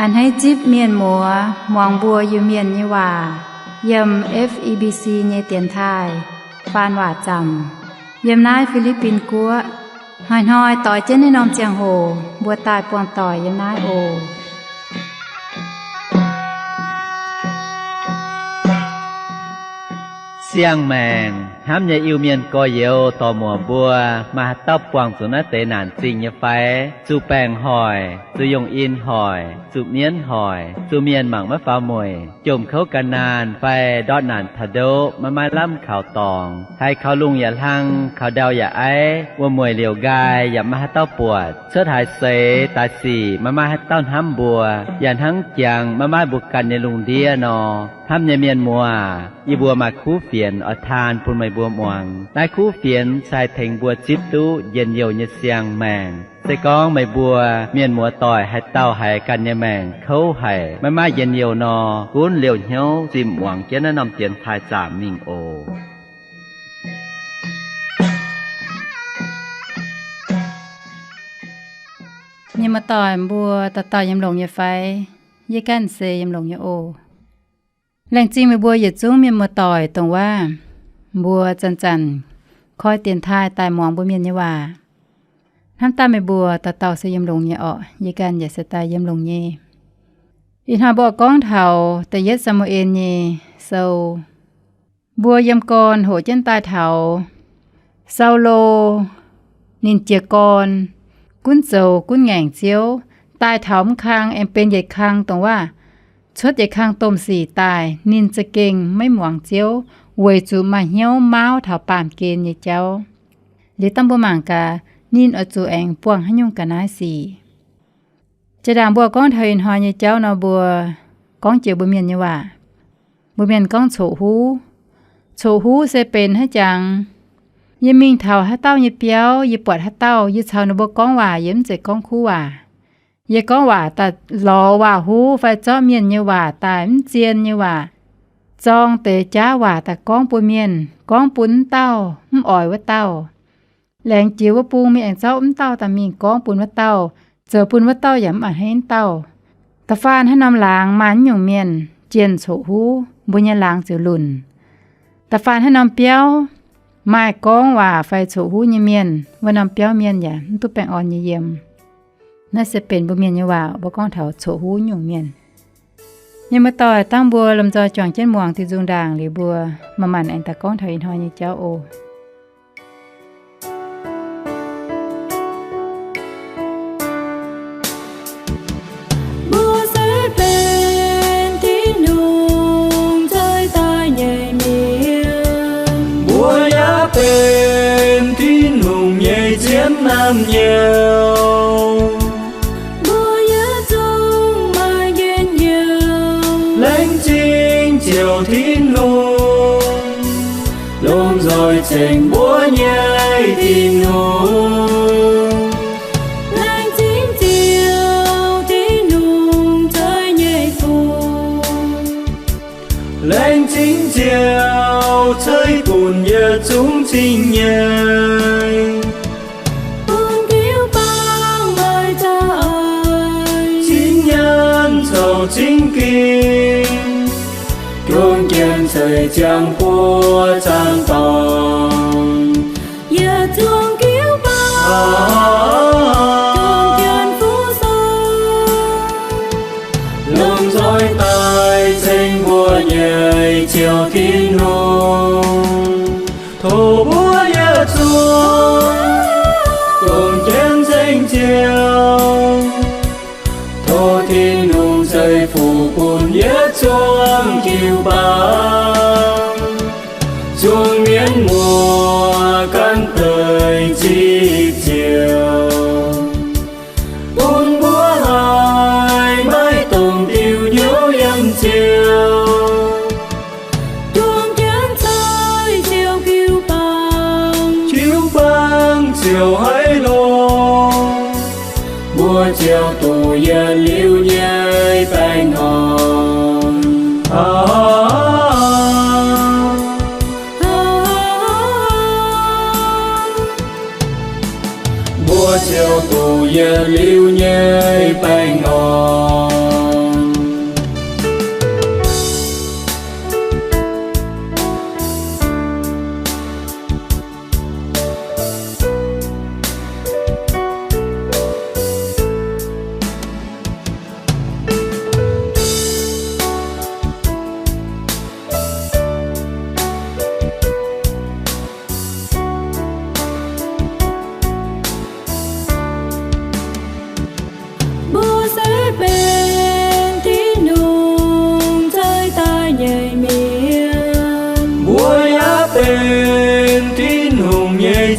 A'hneiv zipv mienh muoz muangx mbuo Iu-Mienh nyei waac yiem F E B C nyei dienx taaih faan waac zaamc yiem naaiv Fi^li^bin Guoqv. Hnoi-hnoi doix jienv naaiv norm ziangh hoc mbuo daaih buangh doic yiem naaiv oc. Siang-maengc hnamv nyei Iu-Mienh gorx-youz dorc-muoc mbuo, maaih haaix dauh buangh zuqc naaiv deix naanc zingh nyei fai? Zuqc baengc hoic, zuqc yongh in hoic, zuqc mienv hoic, zuqc mienh mangc maiv faaux mueic, jomc kouv ga'naanh fai ndortv naanc taux ndoqv maiv maaih lamh kaux dorngx, haiz kaux lungh yaac hlang, kaux ndau yaac aiv, wuom-mueic liouc nqaai yaac maiv maaih haaix dauh buatc, cuotv haaix seix daaih sic maiv maaih haaix dauh hnamv mbuo, yaac hnangv jangx maiv maaih mbuo ganh nyei lungh ndiev nor. Hnamv nyei mienh muoz, yie mbuo maaih kuv fienx oix taan bun meih mbuo muangx. Naaiv kuv fienx se haih tengx mbuo zipv duqv njien-youh nyei siang-maengc. Se gorngv meih mbuo mienh muoz doic haaix dauh haiz ganh nyei maengc kouv haic, maiv maaih njien-youh nor, gunv liouh hnyouv zimh muangx jienv naaiv norm dienx taaih zaamc mingh oc. Mienh muoz-doic mbuo dauh dauh yiem longx nyei fai? Yie ganh se yiem longx nyei oc. Laengz zingh meih mbuo yietc zungv mienh muoz-doic dongh waav mbuo zanc-zanc koi dienx taaih daaih muangx mbuo mienh nyei waac. Hnamv daaih meih mbuo dauh dauh se yiem longx nyei orqc. Yie ganh yaac se daaih yiem longx nyei. Ih hnoi mbuo gorngv taux da'yietv Saa^mu^en nyei sou. Mbuo yiem gorn hoqc jienv daaih taux Saulo, ninh jiez gorn gunv zoux gunv ngaengc Ziouv, daaih taux mv kang aengx benx yietc kang dongh waav cuotv yietc kang domh sic daaih, ninh za'gengh maiv muangx Ziouv, weic zuqc maaih hnyouv mauv taux baamh gen nyei jauv. Liuz dangh mbuo mangc gaax, ninh oix zuqc aengx buangh haaix nyungc ga'naaiv sic. Jaa-ndaangc mbuo gorngv taux ih hnoi nyei jauv nor, mbuo gorngv jiex mbuo mienh nyei waac. Mbuo mienh gorngv coqv huv. Coqv huv se benx haaix jangx? Yie mingh taux haaix dauh nyei biauv, yie buatc haaix dauh, yie caux ninh mbuo gorngv waac, yie mv zeiz gorngv kuv waac. Yie gorngv waac daaih lorz waac-huv fai zorqv mienh nyei waac daaih, mv zien nyei waac, zorng deix jaav waac daaih gorngv bun mienh, gorngv bun wuov dauh, mv oix wuov dauh. Laengz jiex wuov bung mingh aengx zorqv wuov dauh daaih mingh gorngv bun wuov dauh, zoux bun wuov dauh yaac mv a'hneiv wuov dauh. Da'faanh haaix norm laangz maaih naaiv nyungc mienh jienh coqv huv, mbuo nyei laangz ziouc lunc. Da'faanh haaix norm biauv maaih gorngv waac fai coqv huv nyei mienh, wuov norm biauv mienh yaac mv duqv baengh orn nyei yiem. Naaiv se benx mbuo mienh nyei waac, mbuo gorngv taux coqv huv nyungc mienh. Mienh muoz-doic, dangh mbuo lomh nzoih juangc jienv muangx diuh nzung ndaangc liuz, mbuo manc-manc aengx daaih gorngv taux ih hnoi nyei jauv oc. Mbuo se benx Tin-Hungh nzoih daaih nyei mienh. Mbuo yaac benx Tin-Hungh nyei zienv naamh nyouz. Mbuo yietc zungv maaih njien-youh. Laengz zingh Ziouv Tin-Hungh, lomh nzoih ceng mbuo nyei Tin-Hungh. Laengz zingh Ziouv Tin-Hungh ceix nyei fuqv. Laengz zingh Ziouv ceix bun yietc zungv cing nyei. Bun jiu-baang maaih za'eix, cing nyaanh caux cing ging, juang jienv ceix ziangh buoz zaangc dorngx. Yietc zungv jiu-baang, juang jienv fuqv sou, lomh nzoih daaih ceng mbuo nyei Ziouv Tin-Hungh. Tov mbuo yietc zungv juang jienv ceng Ziouv. Tov Tin-Hungh ceix fuqv bun yietc zungv jiu-baang, zungv mienh muoz gan deix zipv Ziouv, bun mbuo haih maiv dungx diuh hnyouv yiem Ziouv. Juang jienv ceix Ziouv jiu-baang, jiu-baang ziouc haiz longx. Mbuo ziouc duqv yietc liuz nyei baengh orn. Mbuo ziouc duqv yietc liuz nyei baengh orn.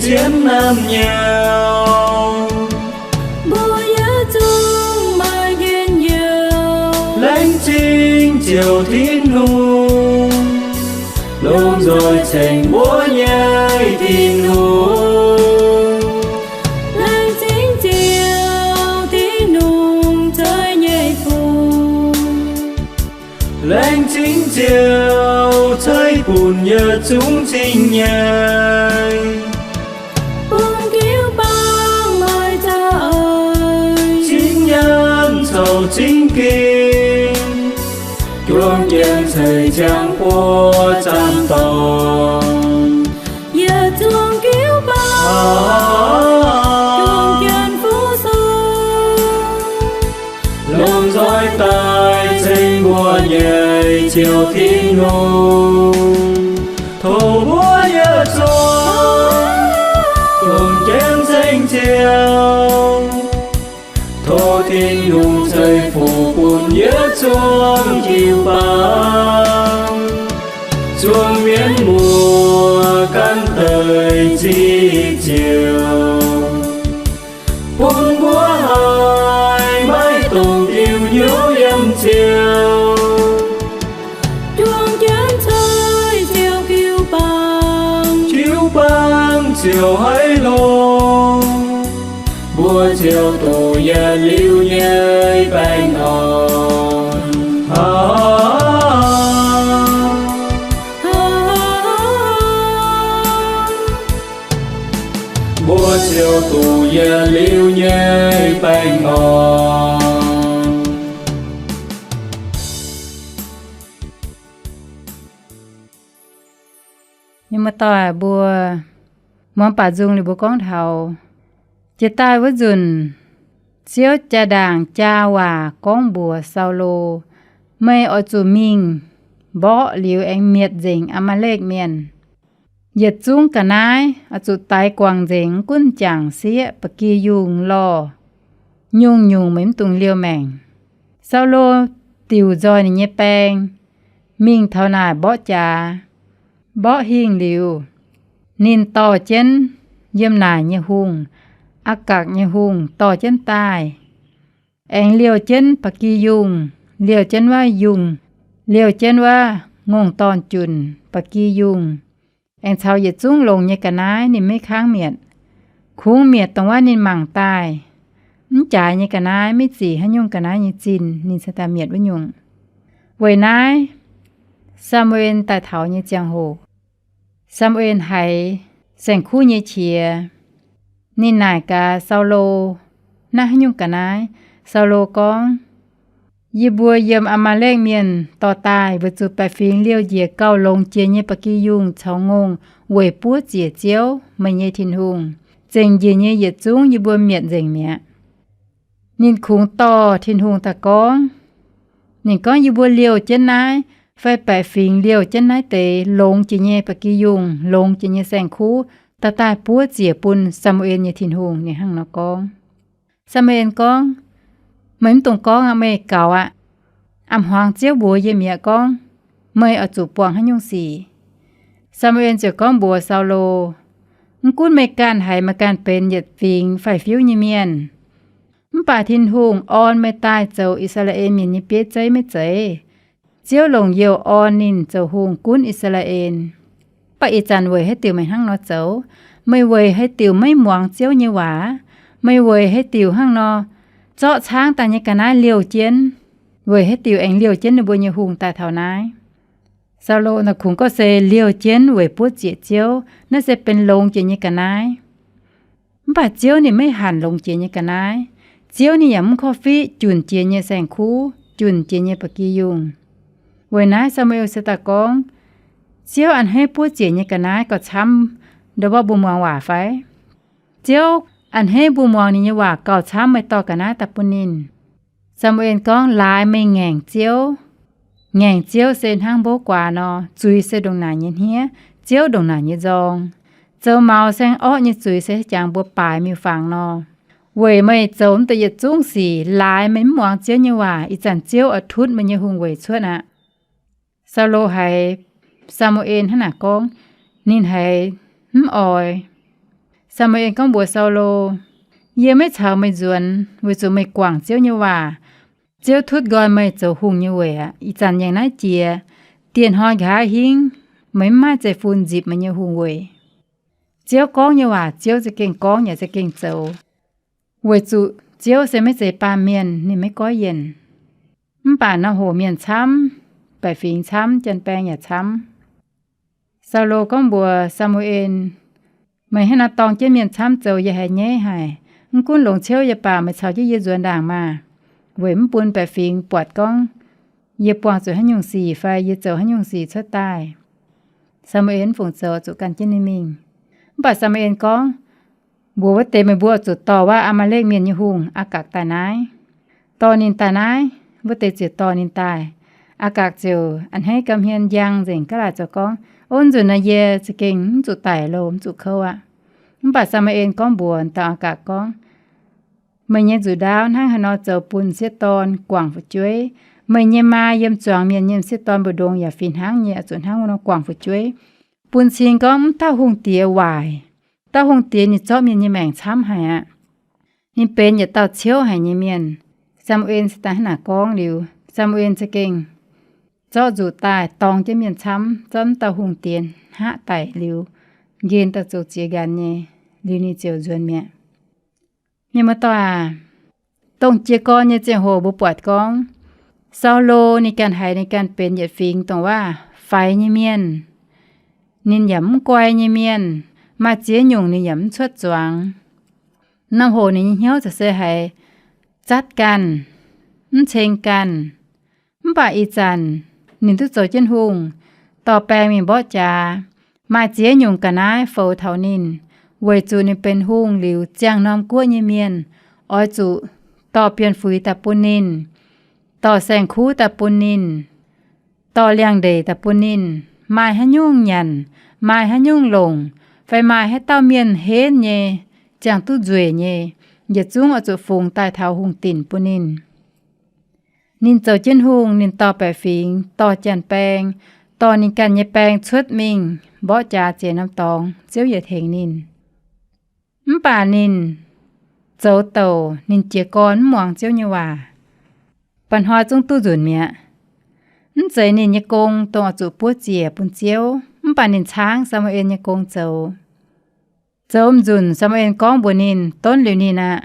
Sienx naamh nyouz, mbuo yietc zungv maaih njien-youh. Laengz zingh Ziouv Tin-Hungh, lomh nzoih ceng mbuo nyei Tin-Hungh. Laengz zingh Ziouv Tin-Hungh ceix nyei fuqv. Laengz zingh Ziouv ceix bun yietc zungv cing-nyeic, bun jiu-baang maaih za'eix, cingv nyaanh caux cingv ginh, juang jienv ceix ziangh buoz zanc dorngh. Yietc zungv jiu-baang juang jienv fuqv sou, lomh nzoih daaih ceng mbuo nyei Ziouv Tin-Hungh. Tov mbuo yietc zungv juang jienv ceng Ziouv. Tov Tin-Hungh ceix fuqv bun yietc zungv jiu-baang, zuangx mienv muoz gan deix zipv Ziouv, bun mbuo haih maiv dungx diuh hnyouv yiem Ziouv. Juang jienv ceix Ziouv jiu-baang, jiu-baang ziouc haiz longx. Mbuo ziouc duqv yietc liuz nyei baengh orn. Mbuo ziouc duqv yietc liuz nyei baengh orn. Mienh muoz-doic mbuo, muangx baac nzung liuz mbuo gorngv taux jiex daaih wuov nzunc, Ziouv jaa-ndaangc jaa waac gorngv mbuox Saulo, Meih oix zuqc mingh mborqv liuz aengx mietc nzengc Aa^maa^lekv Mienh. Yietc zungv ga'naaiv oix zuqc daix guangc nzengc, mv gunv jangc sieqv, ba'gi yungh lorh, nyungc-nyungc meih mv dungx liouh maengc. Saulo diuc nzoih ninh nyei baeng mingh taux naaic mborqv jaax. Mborqv hingh liuz, ninh dorh jienv yiem naaic nyei hungh, Aagakc nyei hungh, dorh jienv daaih, aengx liouh jienv ba'gi yungh, liouh jienv wuov yungh, liouh jienv wuov ngongh dorn-junc, ba'gi yungh, aengx caux yietc zungv longx nyei ga'naaiv ninh maiv kangv mietc. Kungx mietc dongh wuov ninh mangc daaih mv jaaix nyei ga'naaiv, maiv zic haaix nyungc ga'naaiv nyei zinh, ninh cingx daaih mietc wuov nyungc. Weic naaiv, Saa^mu^en daaih taux nyei ziangh hoc, Saa^mu^en haiz saeng-kuv nyei qiex. Ninh naaic gaax Saulo, Naaiv haaix nyungc ga'naaiv? Saulo gorngv, Yie mbuo yiem Aa^maa^lekv Mienh dorh daaih, weic zuqc baeqc fingx liouh njiec gauh longx jiex nyei ba'gi yungh caux ngongh weic buov ziec Ziouv, meih nyei Tin-Hungh. Zengc njiec nyei yietc zungv yie mbuo mietc nzengc mi'aqv. Ninh kungx dorh Tin-Hungh daaih gorngv. Ninh gorngv, Yie mbuo liouh jienv naaiv, fai baeqc fingx liouh jienv naaiv deix longx jiex nyei ba'gi yungh, longx jiex nyei saeng-kuv, dorh daaih buov ziec bun Saa^mu^en nyei Tin-Hungh. Ninh hnangv nor gorngv. Saa^mu^en gorngv, Meih mv dungx gorngv aqv. Meih gaux aqv. A'hmuangx Ziouv mbuox yie mi'aqv gorngv, meih oix zuqc buangh haaix nyungc sic. Saa^mu^en ziouc gorngv mbuox Saulo, Mv gunv meih ganh haiz meih ganh benx yietc fingx faix-fiuv nyei mienh, mv baac Tin-Hungh orn meih daaih zoux I^saa^laa^en Mienh nyei bieiv zeiv maiv zeiz? Ziouv longc youh orn ninh zoux hungh gunv I^saa^laa^en. Mv baac ih zanc weic haaix diuc meih hnangv nor zoux? Meih weic haaix diuc maiv muangx Ziouv nyei waac? Meih weic haaix diuc hnangv nor zorqv caangv daaih nyei ga'naaiv liouh jienv? Weic haaix diuc aengx liouh jienv ninh mbuo nyei hungh daaih taux naaiv? Saulo naaic kungx gorngv se liouh jienv weic buov ziec Ziouv. Naaiv se benx longx jiex nyei ga'naaiv. Mv baac Ziouv ninh maiv hanc longx jiex nyei ga'naaiv. Ziouv ninh yaac mv korv-fiqv junc jiex nyei saeng-kuv, junc jiex nyei ba'gi yungh. Weic naaiv Saa^mu^en se daaih gorngv, Ziouv a'hneiv buov ziec nyei ga'naaiv gauh camv ndo mborqv mbuo muangx waac fai? Ziouv a'hneiv mbuo muangx ninh nyei waac gauh camv meih dorh ga'naaiv daaih bun ninh. Saa^mu^en gorngv, Laaix meih ngaengc Ziouv. Ngaengc Ziouv se hnangv mbouv guaax nor, zuiz se ndongc naaic nyei hniev, Ziouv ndongc naaic nyei nzorng. Zoux maux saeng-orqv nyei zuiz se jangx mbuo baaix miuc-fangx nor. Weic meih zoux mv deix yietc zungv sic, laaix meih mv muangx Ziouv nyei waac, ih zanc Ziouv oix tutv meih nyei hungh weic cuotv aqv. Saulo haiz Saa^mu^en hnangv naaic gorngv, ninh haiz mv oix. Saa^mu^en gorngv mbuox Saulo, Yie maiv caux meih nzuonx, weic zuqc meih guangc Ziouv nyei waac. Ziouv tutv nqoi meih zoux hungh nyei weic aqv. Ih zanc yangh naaiv jiex, dieh hnoi nqa'haav hingv, meih mv maaih zeiv-fun nzipc meih nyei hungh weic. Ziouv gorngv nyei waac, Ziouv za'gengh gorngv yaac za'gengh zoux, weic zuqc Ziouv se maiv zeiz baamh mienh, ninh maiv goiv yienc. Mv baac norm hoc mienh camv, baeqc fingx camv, janx-baeng yaac camv. Saulo gorngv mbuox Saa^mu^en, Meih hnangv naaiv dorng jienv mienh camv zoux yie haiz nyaiv haic. Mv gunv longx ciouv yie baac meih caux jienv yie nzuonx ndaangc maah! Weic mv bun baeqc fingx buatc gorngv yie buangh zuqc haaix nyungc sic fai yie zoux haaix nyungc sic cuotv daaih. Saa^mu^en mv fungc zoux, zuqc gan jienv ninh mingh. Mv baac Saa^mu^en gorngv, Mbuox wuov deix meih mbuo zuqc dorh wuov Aa^maa^lekv Mienh nyei hungh, Aa^gakc, daaih naaiv. Dorh ninh daaih naaiv. Wuov deix ziouc dorh ninh daaih. Aa^gakc ziouc a'hneiv gau hmien njang nzengc, gaav laaic zoux gorngv, Ov, nzunc naaiv yie za'gengh mv zuqc daic loh, mv zuqc kouv aqv. Mv baac Saa^mu^en gorngv mbuox dauh Aa^gakc gorngv, Meih nyei nzuqc ndaauv hnangv haaix nor zoux bun sieqv dorn guangc fu'jueiv. Meih nyei maa yiem zuangx mienh nyei sieqv dorn mbu'ndongx yaac fih hnangv nyei oix zuqc hnangv wuov nor guangc fu'jueiv, bun cing gorngv mv dauh hungh diex waaic. Dauh hungh diex ninh zorqv mienh nyei maengc camv haic aqv. Ninh benx yietc dauh ciouv haic nyei mienh. Saa^mu^en se daaih hnangv naaic gorngv liuz, Saa^mu^en za'gengh zorqv nzuqc daaih dorng jienv mienh camv, zorqv mv dauh hungh diex hngaqv daic liuz, nqen dauh zoux ziex nqanx nyei, liuz ninh ziouc nzuonx mi'aqv. Mienh muoz-doic aac, dongh jiez gorn nyei ziangh hoc mbuo buatc gorngv, Saulo ninh ganh haiz ninh ganh benx yietc fingx dongh waac-faix nyei mienh. Ninh yaac mv guai nyei mienh, maaih ziex nyungc ninh yaac mv cuotv zuangx. Norm hoc ninh nyei hnyouv za'gengh se haiz zatv ganh, mv ceng ganh. Mv baac ih zanc ninh duqv zoux jienv hungh, dorh baeng mingh mborqv jaax, maaih ziex nyungc ga'naaiv foux taux ninh, weic zuqc ninh benx hungh liuz, ziangh norm guoqv nyei mienh oix zuqc dorh bienh fuix daaih bun ninh, dorh saeng-kuv daaih bun ninh, dorh liangx-ndeic daaih bun ninh. Maaih haaix nyungc nyanc, maaih haaix nyungc longc, fai maaih haaix dauh mienh henv nyei, ziangh duqv nzueic nyei, yietc zungv oix zuqc fungx daaih taux hungh dinc bun ninh. Ninh zoux jienv hungh, ninh dorh baeqc fingx, dorh janx-baeng, dorh ninh ganh nyei baeng cuotv mingh mborqv jaax ziec norm dorngx, Ziouv yietc tengx ninh. Mv baac ninh zoux douc, ninh jiez gorn mv muangx Ziouv nyei waac. Mba'hnoi zungv duqv nzunc mi'aqv. Mv zeiz ninh nyei gong dongh oix zuqc buov ziec bun Ziouv, mv baac ninh caangv Saa^mu^en nyei gong zoux. Zoux m'nzunc Saa^mu^en gorngv mbuox ninh, donv liuz ninh aqv.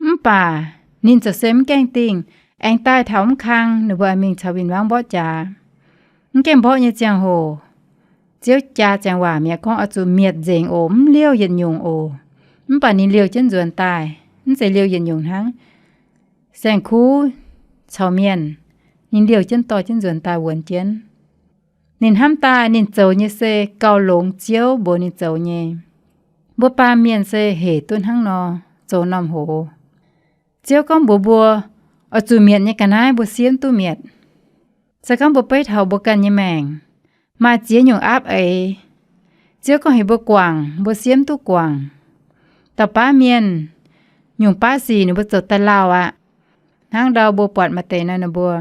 Mv baac ninh ziouc se mv gaengh dingh, aengx daaih taux mv kang ninh mbuo mingh caux win-wangv mborqv jaax. Mv gaengh mborqv nyei ziangh hoc, Ziouv jaa ziangx waac mi'aqv gorngv oix zuqc mietc nzengc oc, mv liouh yietc nyungc oc. Mv baac ninh liouh jienv nzuonx daaih, mv zeiz liouh yietc nyungc hnangv. Saeng-kuv caux mienh, ninh liouh jienv dorh jienv nzuonx daaih wuonx jienv. Ninh hnamv daaih ninh zoux nyei se gauh longx Ziouv mbuox ninh zoux nyei. Mbuo baamh mienh se hec duqv hnangv nor, zoux norm hoz. Ziouv gorngv mbuox mbuo, oix zuqc mietc nyei ga'naaiv mbuo siemv duqv mietc. Se gorngv mbuo beiv taux mbuo ganh nyei maengc, maaih ziex nyungc aapv eix, Ziouv gorngv heuc mbuo guangc, mbuo siemv duqv guangc. Dauh baav mienh, nyungc baav sic ninh mbuo zoux daaih lauh aqv. Hnangv ndau mbuo buatc maaih deix nor, ninh mbuo,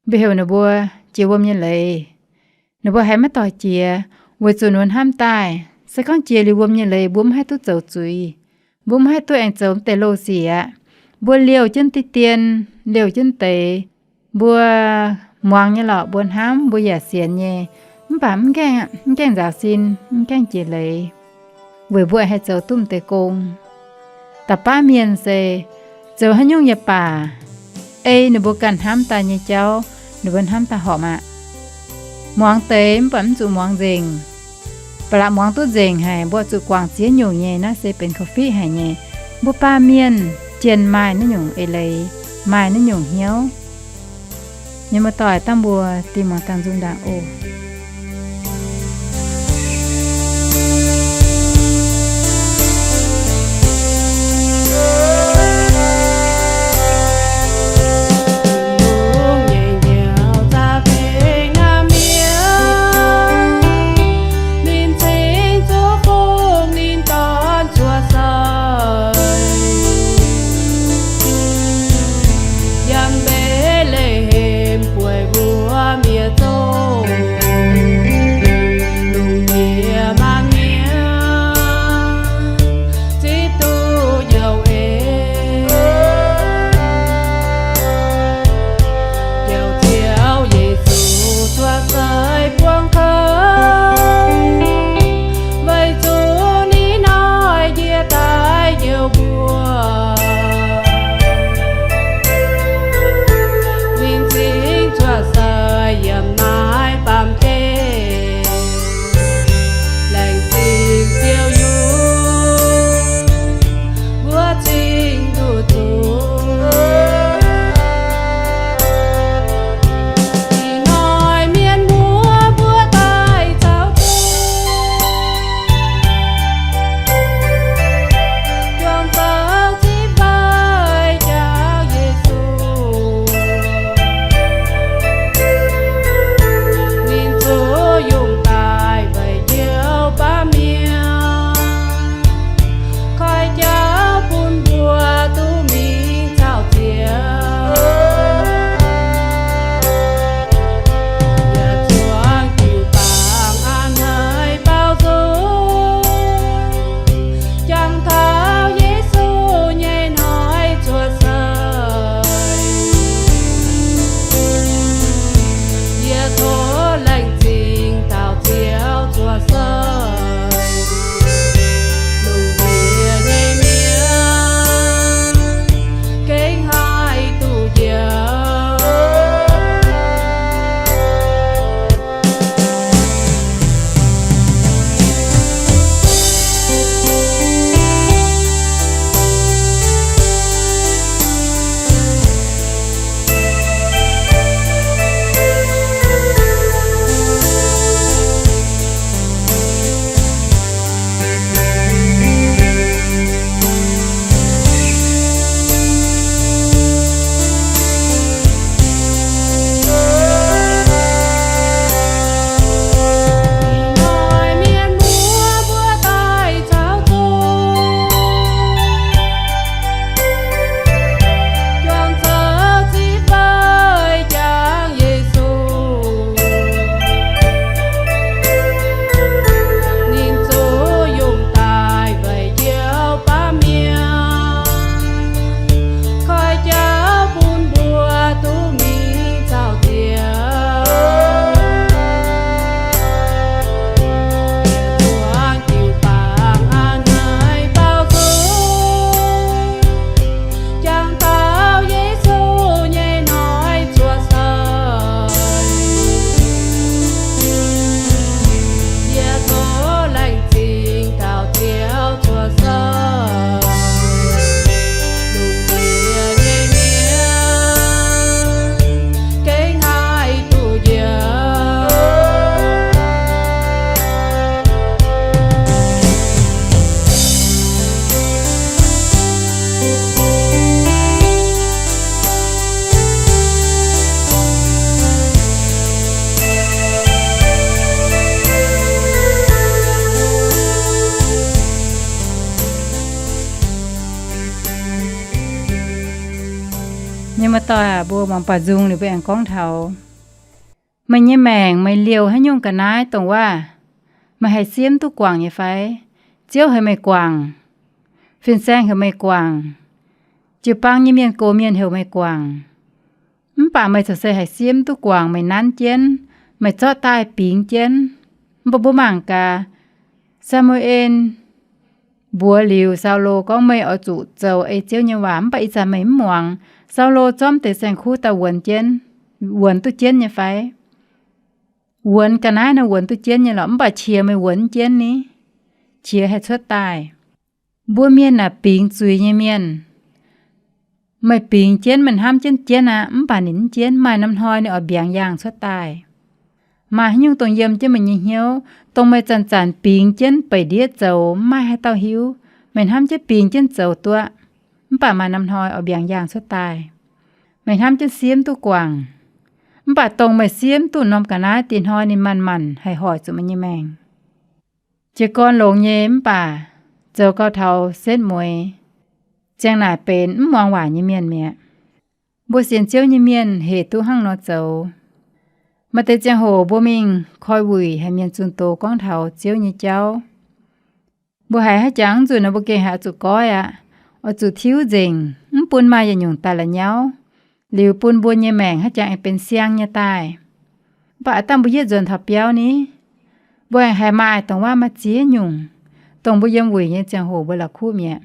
mbuo heuc ninh mbuo jiex wuom nyei leiz, ninh mbuo haiz maiv doix jiex, weic zuqc ninh mbuo hnamv daaih, se gorngv jiex liuz wuom nyei leiz mbuo mv haih duqv zoux zuiz, mbuo mv haih duqv aengx zoux mv deix loz sic aqv. Mbuo liouh jienv diqv dien, liouh jienv deix. Mbuo muangx nyei lorqc, mbuo hnamv, mbuo yaac sienx nyei, mv baac mv gaengh, mv gaengh nzaaux sin, mv gaengh jiex leiz, weic mbuo haih zoux duqv mv deix gong. Da'baav mienh se zoux haaix nyungc yaac baac, ei ninh mbuo ganh hnamv daaih nyei jauv, ninh mbuo hnamv daaih horpc aqv. Muangx deix mv baac mv zuqc muangx nzengc. Ba'laqc muangx duqv nzengc haic, mbuo zuqc guangc ziex nyungc nyei, naaiv se benx korv-fiqv haic nyei. Mbuo baamh mienh jienh maaih naaiv nyungc eix leiz, maaih naaiv nyungc hnyouv. Mienh muoz-doic, dangh mbuo dingh muangx dangh nzung ndaangc oc. Yiem Mbetc^le^hem bueix mbuo mienh zong doic aac, mbuo muangx baaux nzung liuz mbuo aengx gorngv taux, meih nyei maengc meih liouh haaix nyungc ga'naaiv dongh waac, meih haih siemv duqv guangc nyei fai? Ziouv heuc meih guangc, fin-saeng heuc meih guangc, jiu-baang nyei mienh gox mienh heuc meih guangc, mv baac meih corc se haih siemv duqv guangc, meih nanv jienv, meih zorqv daaih bingx jienv. Mv baac mbuo mangc gaax, Saa^mu^en mbuox liuz Saulo gorngv, meih oix zuqc zoux ei Ziouv nyei waac, mv baac ih zanc meih mv muangx. Saulo zorqv deix saeng-kuv daaih wuonx jienv, wuonx duqv jienv nyei fai? Wuonx ga'naaiv nor wuonx duqv jienv nyei lorqc, mv baac qiex meih wuonx jienv ni, qiex haih cuotv daaih. Mbuo mienh naaic bingx zuiz nyei mienh, meih bingx jienv, meih hnamv jienv jienv aqv, mv baac ninh mv jienv, maaih norm hnoi ninh oix mbiaangx yaangh cuotv daaih. Maaih haaix nyungc dongh yiem jienv meih nyei hnyouv, dongh meih zanc-zanc bingx jienv beic ndiev zoux, mv maaih haaix dauh hiuv. Meih hnamv jienv bingx jienv zoux duqv, mv baac maaih norm hnoi oix mbiaangx yaangh cuotv daaih. Meih hnamv jienv siemv duqv guangc, mv baac dongh meih siemv duqv norm ga'naaiv, diex hnoi ninh manc-manc haih hoic zuqc meih nyei maengc. Jiez gorn longx nyei mv baac zoux gau taux setv mueiz, ziang naaic benx mv muangx waac nyei mienh mi'aqv. Mbuo sienx Ziouv nyei mienh hec duqv hnangv nor zoux. Maaih deix ziangh hoc mbuo mingh koi wuic haic mienh zunh doz gorngv taux Ziouv nyei jauv, mbuo haiz haaix jangx nzunc nor mbuo gengh haiz oix zuqc goiv aqv. Oix zuqc tiuv nzengc, mv bun maaih yietc nyungc daaih la'nyauv, liuz bun mbuo nyei maengc haaix jangx aengx benx siang nyei daaih. Mv baac aav dangh mbuo yietv nzuonx taux biauv ni, mbuo aengx haiz maaih dongh waac maaih ziex nyungc, dongh mbuo yiem wuic nyei ziangh hoc mbuo la'kuqv mi'aqv.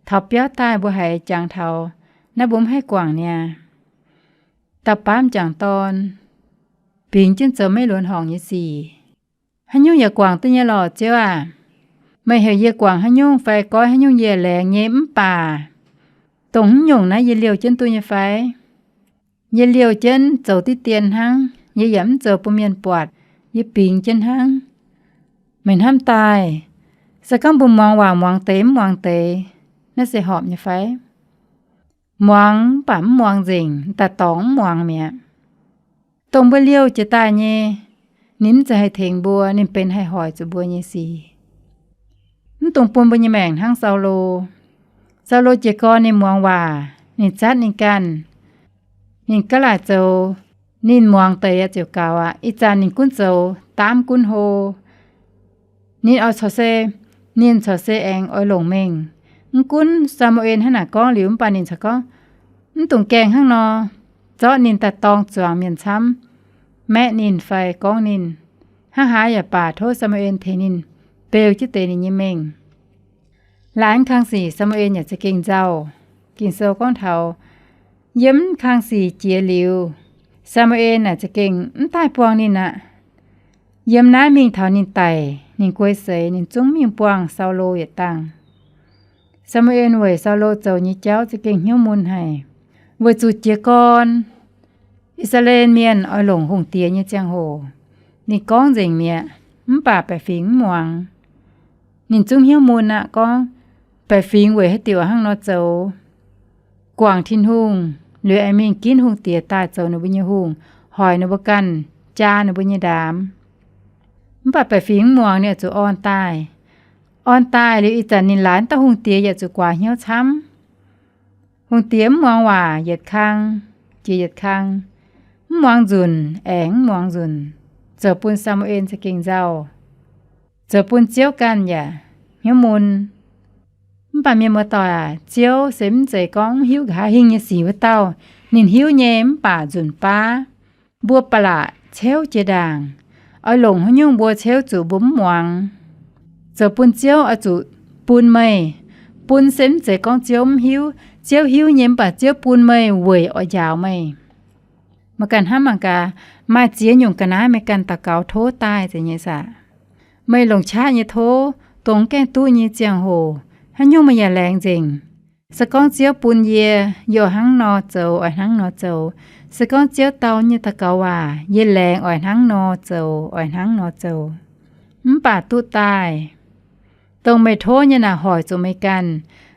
Taux biauv daaih mbuo haiz jangx taux naaiv mbuo mv haih guangc niaa. Dauh baamv m'jangc dorn bingx jienv zoux maiv luonx horngc nyei sic. Haaix nyungc yaac guangc duqv nyei lorqc, Ziouv aah! Meih heuc yie guangc haaix nyungc fai goiv haaix nyungc yie laengz nyei, mv baac dongh haaix nyungc naaiv yie liouh jienv duqv nyei fai? Yie liouh jienv zoux diqv dien hnangv. Yie yaac mv zoux bun mienh buatc. Yie bingx jienv hnangv. Meih hnamv daaih, se gorngv mbuo muangx waac muangx deix mv muangx deix, naaiv se horpc nyei fai? Muangx mv baac mv muangx nzengc, daaih dorngx mv muangx mi'aqv. Dongh mbuo liouh jiex daaih nyei, ninh mv zeiz haih tengx mbuo, ninh benx haih hoic zuqc mbuo nyei sic. Mv dungx bun mbuo nyei maengc hnangv Saulo. Saulo jiez gorn ninh muangx waac, ninh zatv ninh ganh, ninh gaav laaic zoux, ninh muangx deix yaac ziouc gaux aqv. Ih zanc ninh gunv zoux daamv gunv hlo. Ninh oix corc se, ninh corc se aengx oix longc mengh. Mv gunv Saa^mu^en hnangv naaic gorngv liuz, mv baac ninh corc gorngv, mv dungx gaengh hnangv nor, zorqv ninh daaih dorng zuangx mienh camv, maeqv ninh fai gorngv ninh. Hnangv haaix yaac baac tov Saa^mu^en tengx ninh beu jienv deix ninh nyei mengh. Laaix mv kang sic Saa^mu^en yaac za'gengh nzauh. Ging-Sou gorngv taux, yiem mv kang sic jiex liuz, Saa^mu^en naaic za'gengh mv daaih buangh ninh aqv. Yiem naaiv mingh taux ninh daic, ninh guei seix, ninh zungv mingh buangh Saulo yietc dangh. Saa^mu^en weic Saulo zoux nyei jauv za'gengh hnyouv mun haic, weic zuqc jiez gorn I^saa^laa^en Mienh oix longc hungh diex nyei ziangh hoc, ninh gorngv nzengc mi'aqv, mv baac baeqc fingx mv muangx. Ninh zungv hnyouv mun aqv, gorngv, baeqc fingx weic haaix diuc hnangv nor zoux? Guangc Tin-Hungh, liuz aengx mingh ginv hungh diex daaih zoux ninh mbuo nyei hungh, hoic ninh mbuo ganh, jaa ninh mbuo nyei ndaamv. Mv baac baeqc fingx mv muangx, ninh oix zuqc orn daaih. Orn daaih liuz ih zanc ninh laaix dauh hungh diex yaac zuqc guaax hnyouv camv. Hungh diex mv muangx waac yietc kang jiex yietc kang, mv muangx nzunc aengx mv muangx nzunc, zoux bun Saa^mu^en za'gengh nzauh, zoux bun Ziouv ganh yaac hnyouv mun. Mv baac mienh muoz-doic aac, Ziouv se mv zeiz gorngv mv hiuv nqa'haav hingh nyei sic wuov dauh. Ninh hiuv nyei mv baac nzunc baav. Mbuo ba'laqc ceuv jiex ndaangc, oix longc haaix nyungc mbuo ceuv zuqc mbuo mv muangx, zoux bun Ziouv oix zuqc bun meih. Bun se mv zeiz gorngv Ziouv mv hiuv. Ziouv hiuv nyei mv baac Ziouv bun meih weic oix njaaux meih. Meih ganh hnamv mangc gaax, maaih ziex nyungc ga'naaiv meih ganh daux gaux tov daaih zeiz nyei saah? Meih longc qaqv nyei tov, dongh gaengh duqv nyei ziangh hoc, haaix nyungc meih yaac laengz nzengc. Se gorngv Ziouv bun yie, yie oix hnangv nor zoux, oix hnangv nor zoux. Se gorngv Ziouv dau nyei daux gaux waac, yie laengz oix hnangv nor zoux, oix hnangv nor zoux. Mv baac duqv daaih, dongh meih tov nyei naaic hoic zuqc meih ganh,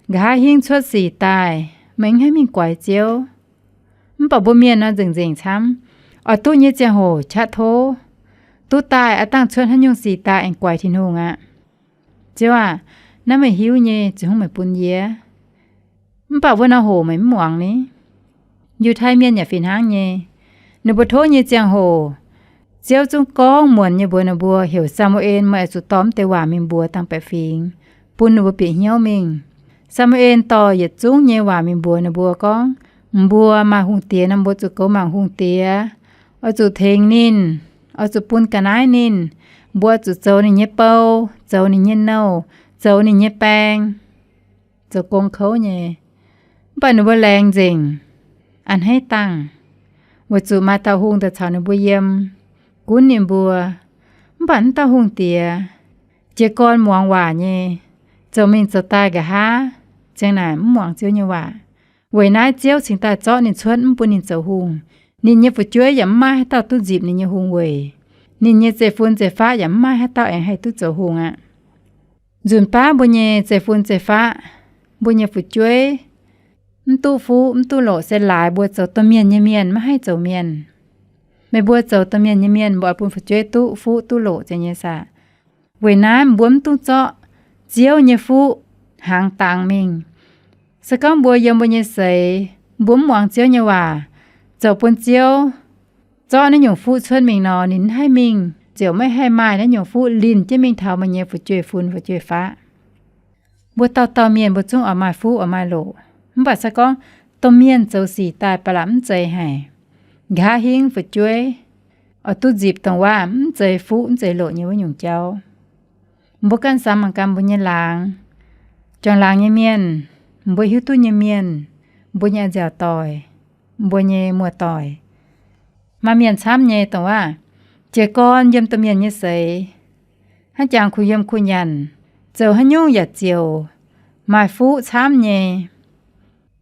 nqa'haav hingv cuotv sic daaih, meih mv haih mingh guaix Ziouv. Mv baac mbuo mienh nor nzengc-nzengc camv, oix duqv nyei ziangh hoc qaqv tov. Duqv daaih aav dangh cuotv haaix nyungc sic daaih aengx guaix Tin-Hungh aqv. Ziouv aah! Naaiv meih hiuv nyei, ziouc hnangv meih bun yie. Mv baac wuov norm hoc meih mv muangx ni. Yiutai Mienh yaac fih hnangv nyei. Ninh mbuo tov nyei ziangh hoc, Ziouv zungv gorngv muonc nyei mbuox ninh mbuo, heuc Saa^mu^en, Meih oix zuqc dorh mv deix waac mingh mbuox dangh baeqc fingx, bun ninh mbuo bieqc hnyouv mingh. Saa^mu^en dorh yietc zungv nyei waac mingh mbuox ninh mbuo gorngv, Mbuo maaih hungh diex nor, mbuo zuqc goux mangc hungh diex, oix zuqc tengx ninh, oix zuqc bun ga'naaiv ninh, mbuo oix zuqc zoux ninh nyei bou, zoux ninh nyei nouh, zoux ninh nyei baeng, zoux gong kouv nyei. Mv baac ninh mbuo laengz nzengc, a'hneiv dangh, weic zuqc maaih dauh hungh daaih caux ninh mbuo yiem, gunv ninh mbuo. Mv baac mv dauh hungh diex jiez gorn muangx waac nyei, zoux mingh zoux daaih nqa'haav ziang naaic mv muangx Ziouv nyei waac. Weic naaiv Ziouv cingx daaih zorqv ninh cuotv, mv bun ninh zoux hungh. Ninh nyei fu'jueiv yaac mv maaih haaix dauh duqv nzipc ninh nyei hungh weic. Ninh nyei zeiv-fun zeiv-faqv yaac mv maaih haaix dauh aengx haih duqv zoux hungh aqv. Nzunc baav mbuo nyei zeiv-fun zeiv-faqv, mbuo nyei fu'jueiv, mv duqv fuqv mv duqv loqc se laaix mbuo zoux domh mienh nyei mienh maiv haih zoux mienh. Meih mbuo zoux domh mienh nyei mienh, mbuo oix bun fu'jueiv duqv fuqv duqv loqc ziang nyei saah? Weic naaiv mbuo mv dungx zorqv Ziouv nyei fuqv hnaangx dangx mingh. Se gorngv mbuo yiem mbuo nyei seix, mbuo mv muangx Ziouv nyei waac, zoux bun Ziouv zorqv naaiv nyungc fuqv cuotv mingh nor, ninh mv haih mingh, ziouc maiv haih maaih naaiv nyungc fuqv linh jienv mingh taux meih nyei fu'jueiv-fun fu'jueiv-faqv. Mbuo dauh dauh mienh mbuo zungv oix maaih fuqv oix maaih loqc. Mv baac se gorngv domh mienh zoux sic daaih ba'laqc mv zeiz haic, nqa'haav hingv fu'jueiv oix duqv nzipc dongh waac mv zeiz fuqv mv zeiz loqc nyei wuov nyungc jauv. Mbuo ganh samx mangc gaax mbuo nyei laangz, juangc laangz nyei mienh, mbuo hiuv duqv nyei mienh, mbuo nyei a'nziaauc doic, mbuo nyei muoz-doic. Maaih mienh camv nyei dongh waac jiez gorn yiem domh mienh nyei seix, hnangv jangx kuh yiem kuh nyanc, zoux haaix nyungc yaac ziouc maaih fuqv camv nyei.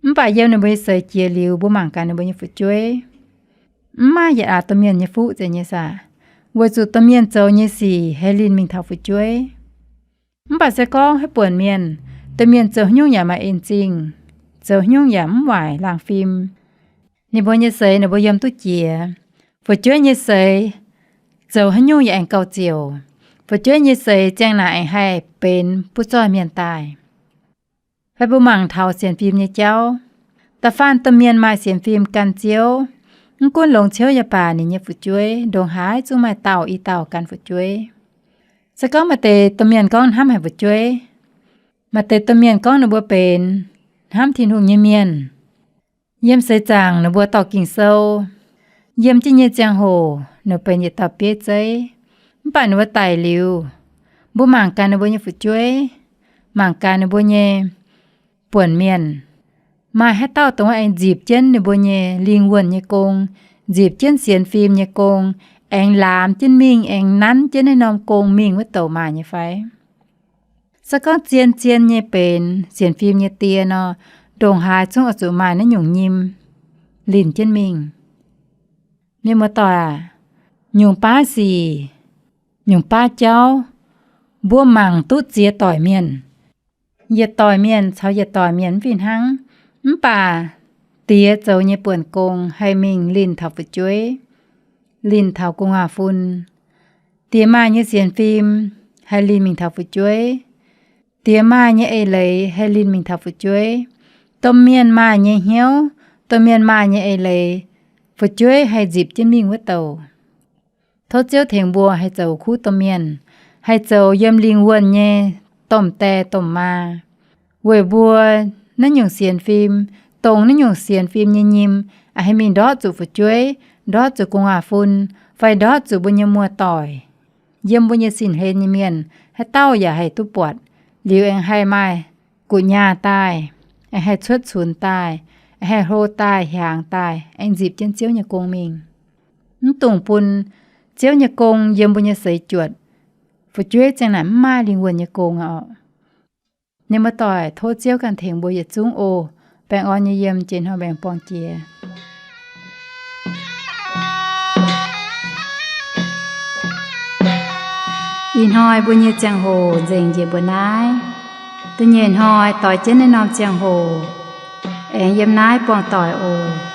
Mv baac yiem ninh mbuo nyei seix jiex liuz, mbuo mangc gaax ninh mbuo nyei fu'jueiv, mv maaih yietc aax domh mienh nyei fuqv ziang nyei saah? Weic zuqc domh mienh zoux nyei sic haih linh mingh taux fu'jueiv. Mv baac se gorngv haaix buonc mienh, domh mienh zoux haaix nyungc yaac maaih en zingh, zoux haaix nyungc yaac mv waaic laangh fim, ninh mbuo nyei seix ninh mbuo yiem duqv jiex. Fu'jueiv nyei seix zoux haaix nyungc yaac aengx gauh ziouc. Fu'jueiv nyei seix ziang naaic aengx haih benx butv-zoih mienh daaih. Fai mbuo mangc taux sienx fim nyei jauv, da'faanh domh mienh maaih sienx fim gan Ziouv, mv gunv longx ciouv yaac baac, ninh nyei fu'jueiv ndongc haaix zungv maaih dauh i dauh gan fu'jueiv. Se gorngv maaih deix domh mienh gorngv hnamv haic fu'jueiv, maaih deix domh mienh gorngv ninh mbuo benx hnamv Tin-Hungh nyei mienh, yiem seix zaangc ninh mbuo dorh Ging-Sou, yiem jienv nyei ziangh hoc ninh benx yietc dauh bieiv zeiv. Mv baac ninh mbuo daic liuz, mbuo mangc gaax ninh mbuo nyei fu'jueiv, mangc gaax ninh mbuo nyei buonc mienh, maaih haaix dauh dongh wuov aengx nzipc jienv ninh mbuo nyei lingh wuonh nyei gong, nzipc jienv sienx fim nyei gong, aengx laamx jienv mingh, aengx nanv jienv naaiv norm gong mingh wuov douc maaih nyei fai? Se gorngv zien-zien nyei benx sienx fim nyei die nor, ndongc haaix zungv oix zuqc maaih naaiv nyungc nyim linh jienv mingh. Mienh muoz-doic aac, nyungc baav sic, nyungc baav jauv, mbuo mangc duqv ziex doic mienh. Yietc doic mienh caux yietc doic mienh mv fih hnangv, mv baac diex zoux nyei buonc gong haih mingh linh taux fu'jueiv, linh taux gu'nguaaz-fun. Diex maaih nyei sienx fim haih linh mingh taux fu'jueiv. Diex maaih nyei eix leiz haih linh mingh taux fu'jueiv. Domh mienh maaih nyei hnyouv, domh mienh maaih nyei eix leiz, fu'jueiv haih nzipc jienv mingh wuov douc. Tov Ziouv tengx mbuo haih zoux kuv domh mienh, haih zoux yiem lingh wuonh nyei domh die domh maa, weic mbuo naaiv nyungc sienx fim, dongh naaiv nyungc sienx fim nyei nyim haih mingh ndortv zuqc fu'jueiv, ndortv zuqc gu'nguaaz-fun, fai ndortv zuqc mbuo nyei muoz-doic, yiem mbuo nyei sin-hlen nyei mienh, haaix dauh yaac haih duqv buatc, liuz aengx haih maaih guqc nyaah daaih, aengx haih cuotv cunx daaih, aengx haih hlo daaih hiaangx daaih, aengx nzipc jienv Ziouv nyei gong mingh. Mv dungx bun Ziouv nyei gong yiem mbuo nyei seix juotc, fu'jueiv ziang naaic mv maaih lingh wuonh nyei gong oc. Mienh muoz-doic, tov Ziouv ganh tengx mbuo yietc zungv oc. Baengh orn nyei yiem, jiex hnoi mbuo aengx buangh jiex. Ih hnoi mbuo nyei ziangh hoc nzengc njiec mbuo naaiv. Da'nyeic hnoi doix jienv naaiv norm ziangh hoc, aengx yiem naaiv buangh doic oc.